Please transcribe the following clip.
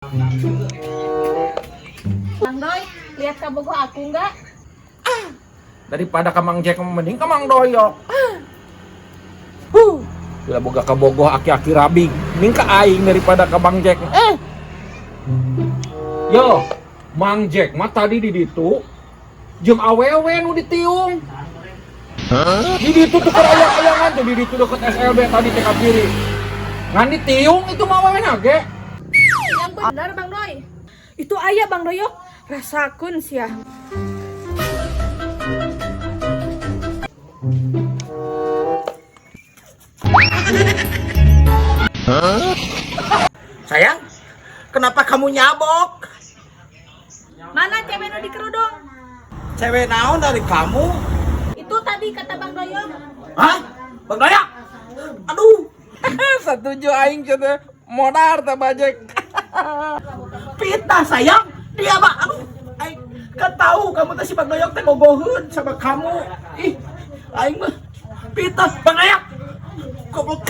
Bang Doy, lihat kabogoh aku nggak? Daripada ka Mang Jack, mending ka Mang Doyok. Huh. Bila boga kabogoh aki-aki rabig, mending ka aing daripada ka Bang Jack. Eh. Yo, Mang Jack mah tadi di ditu jeung awewe nu ditiung. Di ditu tuh keur aya-ayangan tuh di ditu deket SLB tadi teh ka kiri. Ngan ditiung itu mah awewe na ge. Yang benar, Bang Doy. Itu ayah Bang Doyok, rasakeun sia. Sayang, kenapa kamu nyabok? Mana cewek nu di kerudung? Cewek naon dari kamu? Itu tadi kata Bang Doyok. Hah? Bang Doyok? Aduh, Setuju aing cenah modar teh bajek. Fitnah, sayang. Dia mah, aduh, aing kan tahu kamu teh si Bang Doyok teh bogoheun sama kamu. Ih, aing mah fitnah Bang Doyok. Goblok.